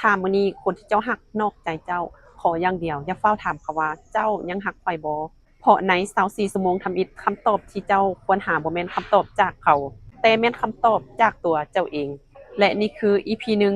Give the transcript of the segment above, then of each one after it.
ຖ້າມື້ນີ້ຄົນທີ່ເຈົ້າຮັກນອກໃຈເຈົ້າ, ຂໍຢ່າງດຽວ, ຢ່າຟ້າວຖາມເຂົາວ່າ ເຈົ້າຍັງຮັກຂ້ອຍບໍ່? ເພາະໃນຊາວສີ່ຊົ່ວໂມງທຳອິດ, ຄຳຕອບທີ່ເຈົ້າຄວນຫາບໍ່ແມ່ນຄຳຕອບຈາກເຂົາ, ແຕ່ແມ່ນຄຳຕອບຈາກຕົວເຈົ້າເອງ. ແລະ ນີ້ຄື ອີພີ ໜຶ່ງ,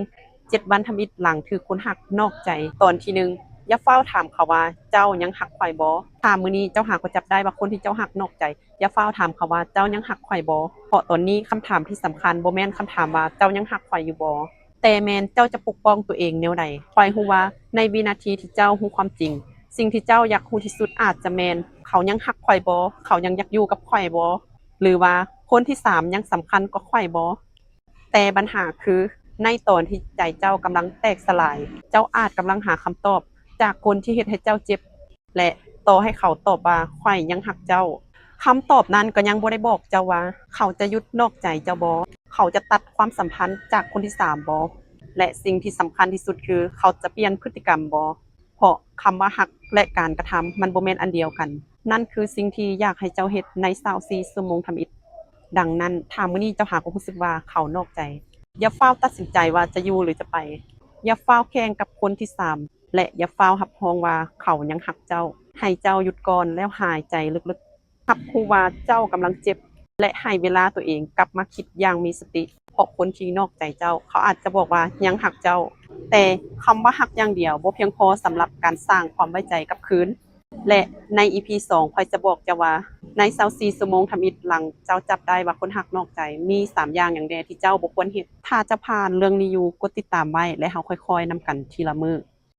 ເຈັດວັນທຳອິດຫຼັງຖືກຄົນຮັກນອກໃຈ. ຕອນທີໜຶ່ງ, ຢ່າຟ້າວຖາມເຂົາວ່າ ເຈົ້າຍັງຮັກຂ້ອຍບໍ່? ຖ້າມື້ນີ້ເຈົ້າຫາກໍຈັບໄດ້ວ່າຄົນທີ່ເຈົ້າຮັກນອກໃຈ, ຢ່າຟ້າວຖາມເຂົາວ່າ ເຈົ້າຍັງຮັກຂ້ອຍບໍ່? ເພາະຕອນນີ້ຄຳຖາມທີ່ສຳຄັນບໍ່ແມ່ນຄຳຖາມວ່າ ເຈົ້າຍັງຮັກຂ້ອຍຢູ່ບໍ່? ແຕ່ແມ່ນເຈົ້າຈະປົກປ້ອງຕົວເອງແນວໃດ? ຂ້ອຍຮູ້ວ່າໃນວິນາທີທີ່ເຈົ້າຮູ້ຄວາມຈິງ, ສິ່ງທີ່ເຈົ້າຢາກຮູ້ທີ່ສຸດອາດຈະແມ່ນ ເຂົາຍັງຮັກຂ້ອຍບໍ່? ເຂົາຍັງຢາກຢູ່ກັບຂ້ອຍບໍ່? ຫຼືວ່າຄົນທີ່ສາມຍັງສຳຄັນກວ່າຂ້ອຍບໍ່? ແຕ່ບັນຫາຄື ໃນຕອນທີ່ໃຈເຈົ້າກຳລັງແຕກສະຫຼາຍ, ເຈົ້າອາດກຳລັງຫາຄຳຕອບຈາກຄົນທີ່ເຮັດໃຫ້ເຈົ້າເຈັບ ແລະ ຕໍ່ໃຫ້ເຂົາຕອບວ່າ ຂ້ອຍຍັງຮັກເຈົ້າ, ຄຳຕອບນັ້ນກໍຍັງບໍ່ໄດ້ບອກເຈົ້າວ່າ ເຂົາຈະຢຸດນອກໃຈເຈົ້າບໍ່? ເຂົາຈະຕັດຄວາມສຳພັນຈາກຄົນທີສາມບໍ່? ແລະ ສິ່ງທີ່ສຳຄັນທີ່ສຸດຄື ເຂົາຈະປ່ຽນພຶດຕິກຳບໍ່? ເພາະຄຳວ່າຮັກ ແລະ ການກະທຳມັນບໍ່ແມ່ນອັນດຽວກັນ. ນັ້ນຄືສິ່ງທີ່ຢາກໃຫ້ເຈົ້າເຮັດໃນຊາວສີ່ຊົ່ວໂມງທຳອິດ. ດັ່ງນັ້ນ, ຖ້າມື້ນີ້ເຈົ້າຫາກໍຮູ້ສຶກວ່າເຂົານອກໃຈ, ຢ່າຟ້າວຕັດສິນໃຈວ່າຈະຢູ່ ຫຼື ຈະໄປ. ຢ່າຟ້າວແຂ່ງກັບຄົນທີສາມ ແລະ ຢ່າຟ້າວຮັບຮອງວ່າເຂົາຍັງຮັກເຈົ້າ. ໃຫ້ເຈົ້າຢຸດກ່ອນ ແລ້ວຫາຍໃຈເລິກໆ. ຮັບຮູ້ວ່າເຈົ້າກຳລັງເຈັບ ແລະ ໃຫ້ເວລາຕົວເອງກັບມາຄິດຢ່າງມີສະຕິ, ເພາະຄົນທີ່ນອກໃຈເຈົ້າ ເຂົາອາດຈະບອກວ່າຍັງຮັກເຈົ້າ, ແຕ່ຄຳວ່າຮັກຢ່າງດຽວບໍ່ພຽງພໍສຳລັບການສ້າງຄວາມໄວ້ໃຈກັບຄືນ. ແລະ ໃນ ອີພີ ສອງ ຂ້ອຍຈະບອກເຈົ້າວ່າ ໃນຊາວສີ່ຊົ່ວໂມງທຳອິດຫຼັງເຈົ້າຈັບໄດ້ວ່າຄົນຮັກນອກໃຈ, ມີສາມຢ່າງຫຍັງແດ່ທີ່ເຈົ້າບໍ່ຄວນເຮັດ? ຖ້າເຈົ້າຜ່ານເລື່ອງນີ້ຢູ່, ກົດຕິດຕາມໄວ້ ແລະ ເຮົາຄ່ອຍໆນຳກັນທີລະມື້.